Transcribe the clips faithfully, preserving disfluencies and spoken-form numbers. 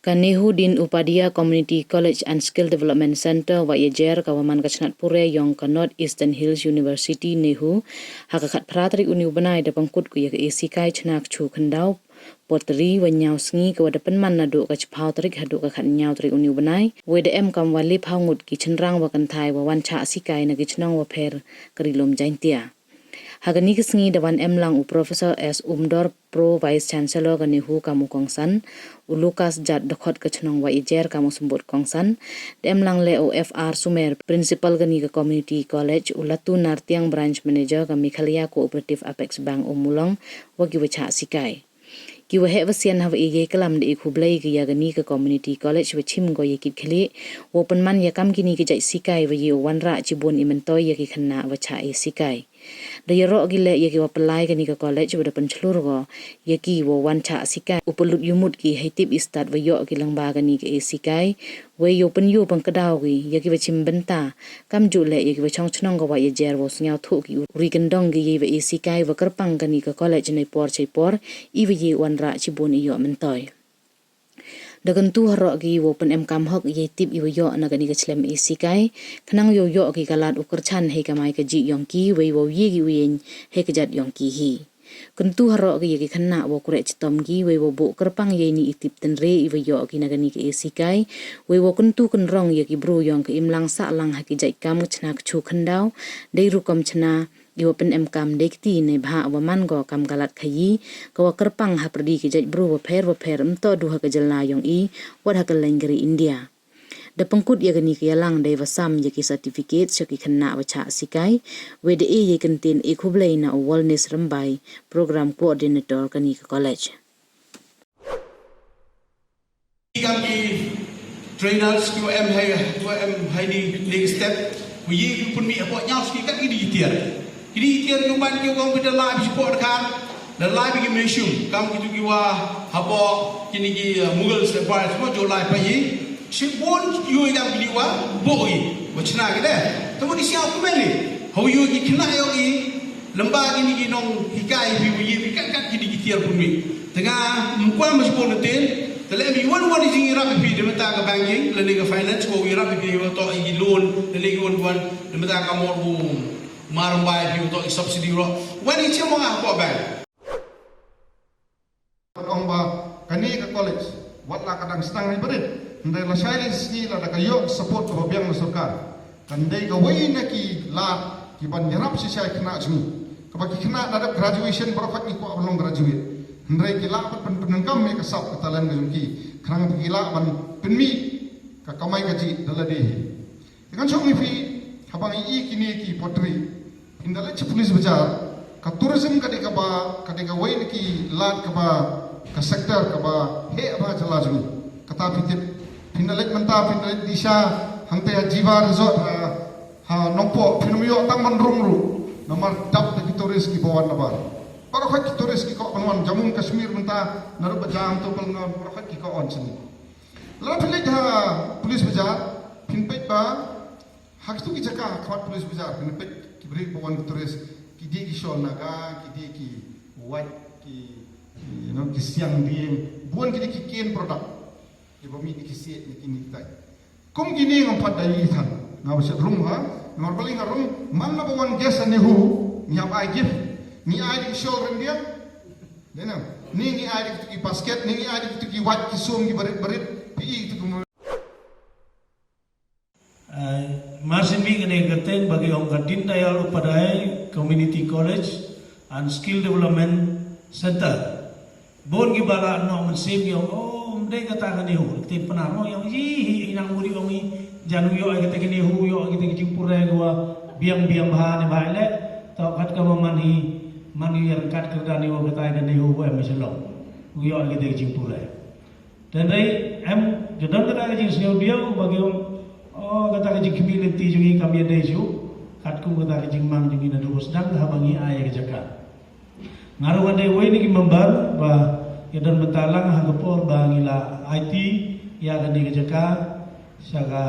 Ka NEHU Deen Upadhyaya Community College and Skill Development Centre Wahiajer ka wa man ka chnat pure yong ka North Eastern Hills University, NEHU, ha ka khatphra tarik uni u bnai da pangkut ko ya ka esikai chna kchu khyndaw, pottery, wa ñiaw sngi ka wa da pynman naduh ka chiphaw tarik haduh ka khatñiaw tarik uni u bnai, wei da em kam wa liphaw ngut ki chynrang wa kynthai wa wan chah sikai na ki chnong wa pher ka ri lum Jaintia. Ha kani ka sngi da wan em lang u Professor S Umdor, Pro Vice Chancellor ka NEHU kam u kongsan, u Lucas Jat Dkhot ka chnong Wahiajer kam u symbud kongsan, da em lang le u F R Sumer, Principal kani ka Community College, u Latu Nartiang, Branch Manager ka Meghalaya Cooperative Apex Bank Ummulong, wa ki wa chah sikai. Ki wa heh wa sian ha wa i yei klam da i khublei ki ya kani ka Community College wa chim ko ya kit khlieh, wa pynman ya kam kini ki jait sikai wa yei u wanrah chibun i myntoi ya ki khynnah wa chah i sikai. Da yaroh ki le ya ki wa pynlai kani ka college wa da pynchlur ko ya ki wa wan chah sikai u pynlut yumut ki hei tip i stad wa yoh ki lyngba kani ka esikai, wei yow pynyoh pangkdaw ki ya ki wa chim bynta, kamjooh le ya ki wa chong chnong ka Wahiajer wa sngewthuh ki u ri kyndong ki yei wa esikai wa kyrpang kani ka college nei por chei por, i wa yei wanrah chibun i yoh myntoi. Da kyntu haroh ki wow pynemkam hok yei tip i wa yoh na kani ka chlem esikai, khnang yow yoh ki ka lad u kyrchan hei kamai kajih yong ki, wei wow ye ki u yeng hei kjat yong ki hi. Kyntu haroh ki ya ki khynnah wow kreh chitom ki, wei wow buh kyrpang yei ni i tip tynre i wa yoh ki na kani ka esikai, wei wow kyntu kynrong ya ki bru yong ka imlang sahlang ha ki jait kam ka chna kchu khyndaw, dei rukom chna, i wa pynemkam dei kti neibhah wa man ko kam ka lad khayi, ka wa kyrpang ha pyrdi ki jait bru wa pher wa pher, ym toh du ha ka jylla yong i, wat ha ka leng ka ri India. Da pangkut ya kani ka yalang dei wa sam ya ki certificate cha ki khynnah wa chah sikai, wei da e yei kyntien i khublei na u Wellness Rymbai, Program Coordinator kani ka college. Kam ki trainers ki wa em hei, ki wa em hei ni, ni step, wa ye ki pun mi apo nyau ski kat ki di tiar. Ki di tiar ki man ki kong ki da lai bi support kan, da lai bi ki museum, kam ki tu ki wa hapo kini ki, uh, Mughal step bar, semua jo lai pa ye. Chibun yo kam ki di wa, bo ye, wa chna ki de. Tamu di siang ku meli, hau yo ki khynnah yo ki, lamba kini ki nonghikai phi wa ye phi kat kat kini ki tiar pun mi. Tengah mukwa ma chibun na tin, tele mi wan wan i jing i rap phi de mata ka banking, lane ka finance ko i rap phi wa toh i loan, lane i wan wan de mata ka mor bu mar mbai phi wa toh i subsidy ro. Wan i chim wa nga ko bank. Ong ba, kani ka college, wat la ka dang sdang ni barit, hynrei la shai li sngi la da ka yoh support ka ba biang na sorkar. Kan dei ka wei na ki lad ki ban yarap shisha i khynnah jong ngi. Ka ba ki khynnah na dep graduation baroh khat ngi kwah ban long graduate. Hynrei ki lah ban pyn-, pyndonkam ya ka sap ka talent ka jong ki. Khnang ki lah ban pynmih ka kamai kajih da lade hi. Te kan chong ni phi, haba ngi i kini ki pottery. Phin da leit cha Police Bazar, ka tourism ka dei ka ba, ka dei ka wei na ki lad ka ba, ka sector ka ba heh ba jylla jong ngi. Kata phi tip. Phin da leit mynta, phin da leit Disha, hangte ha Jiva Resort, ha, ha Nongpoh, phin ym yoh tang man rung ruh. Namar dap da ki tourist ki ba wan na bar. Baroh khat ki tourist ki ko wan wan, Jammu Kashmir mynta, naru ba jam tu pal ngon, baroh khat ki ko wan sini. Lada phi leit ha Police Bazar, phin peit ba, ha kitu ki jaka ha khmat Police Bazar, phin peit ki bri ba wan ki tourist, ki dei ki shawl Naga, ki dei ki wait, ki, you know, ki siang ding, bun ki dei ki cane product. Ki ba mi dei ki siet ni ki ni tai. Kum kini ngam pat da i than. Nga ba shet rung ha, nga ba ling ha rung, man la ba wan guest ha NEHU, ngi hap ai gift, ngi ai dei ki shawl India. Dei na, ni ngi ai dei ki basket, ni ngi ai dei ki wait ki sum ki barit barit, pi i tu ki mo. Ai, marsin mi kane ka teng ba ki ong ka Deen Dayal Upadhyay Community College and Skill Development Center. Bun ki ba la noh mynsiem ki ong, oh, ym dei kata ka NEHU, ki teng Pnar mo, ong, yi, hi, i nang muri ong i, jan u yoh kata ka NEHU, yoh kata ka jingpure ko wa biang biang bha ne bha le, toh kat ka mo man hi, man hi ryngkat ka da ni wa kata ka NEHU wa em Shillong. U yoh kata ka jingpure. Te dei em, ka don kata ka jingsngew diaw, ba ki ong, oh, kata ka jingkhmih lynti jong ngi kam ya dei ju, katkum kata ka jingmang jong ngi naduh ba sdang haba ngi ai ka jaka. Nga ruh nga dei wei na ki member ba ya don bynta lang ha ka por ba ngi la aiti ya kani ka jaka cha ka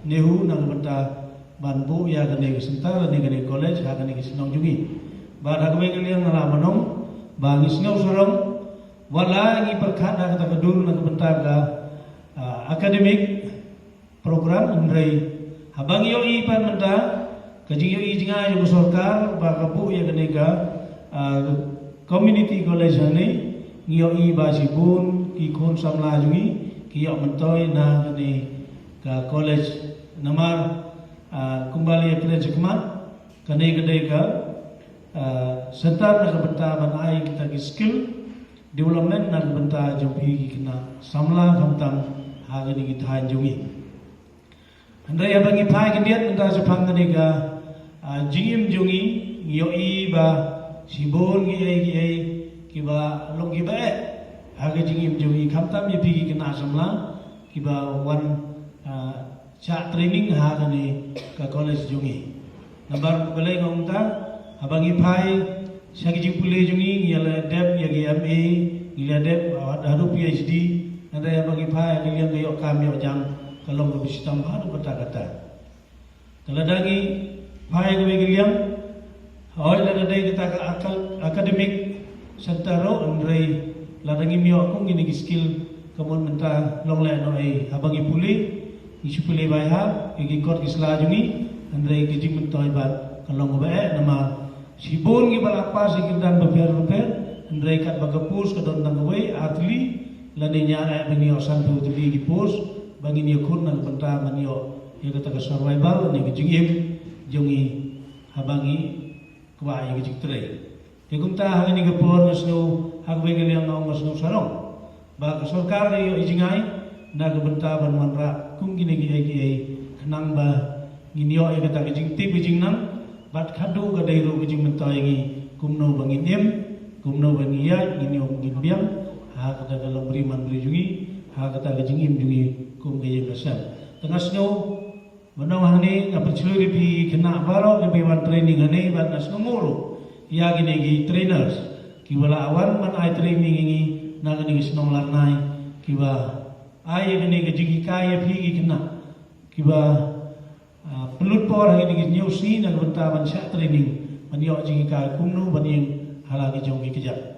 NEHU na ka bynta ban buh ya kani ka center, kani ka college ha kani ka chnong jong ngi. Bad ha kawei ka liang nga la ban ong ba ngi sngew sarong, wat la ngi pyrkhat ha kata ka dur na ka bynta ka academic program, hynrei haba ngi ïohi pat mynta ka jingïohi jngai yong ka sorkar ba ka buh ïa kane ka, ah, community college hangne, ngi ïohi ba shibun ki khun samla jong ngi ki ïoh myntoi na kane ka college. Namar, ah, kumba la ïakren chakhmat, kane ka dei ka, ah, centre na ka bynta ban ai kita ki skill development na ka bynta jong phi ki khynnah samla khamtam ha kine ki thaiñ jong ngi. Hynrei haba ngi phai khyndiat mynta shaphang kane ka, ah, jingim jong ngi, ngi ïohi ba shibun kiei kiei kiba long kiba eh ha ka jingim jong ngi, khamtam ïa phi ki khynnah samla kiba wan, ah, shah training ha kane ka college jong ngi. Namar balei nga ong kumta, haba ngi phai sha ki jingpule jong ngi, ngi la dep ïa ki M A, ngi la dep, ah, haduh P H D, hynrei haba ngi phai ha ka liang ka ïoh kam ïoh jam ka long kaba shitom haduh katta katta. Te lada ngi phai ha kawei ka liang, hooid lada dei kata ka akal-, academic centre ruh, hynrei lada ngim ïoh kum kine ki skill, ka mut mynta long leh noh ei haba ngi pule, ngi shu pule bha ha ki kot ki sla jong ngi, hynrei ka jingmyntoi bad ka long kaba eh, namar shibun kiba la pass ïa ki kyrdan bapher bapher, hynrei katba ka post ka don tang kawei, ar tylli lane ñiar eh ban ïoh sanphew tylli ki post ba ngin ïakhun na ka bynta ban ïoh ïa kata ka survival ne ka jingim jong ngi haba ngi kwah ïa ka jingtrei. Te kumta ha kane ka por nga sngew, ha kawei ka liang nga ong nga sngew sarong ba ka sorkar ka ïohi jngai na ka bynta ban wanrah kum kine kiei kiei khnang ba ngin ïoh ïa kata ka jingtip ka jingnang, bad khadduh ka dei ruh ka jingmyntoi ïa ngi kumno ba ngin im, kumno ba ngin ïaid, ngin ïoh ngin biang ha kata ka longri manri jong ngi, ha kata ka jingim jong ngi kum ka ïing ka sem. Te nga sngew mynta hangne nga pynchlur ïa phi khynnah baroh kiba wan training hangne, bad nga sngewnguh ruh ïa kine ki trainers kiba la wan ban ai training ïa ngi na kane ka shnong Larnai, kiba ai ïa kane ka jinghikai ïa phi ki khynnah kiba, ah, pynlut por ha kine ki hynñiew sngi na ka bynta ban shah training, ban ïoh jinghikai kumno ban ïeng ha la ki jong ki kjat.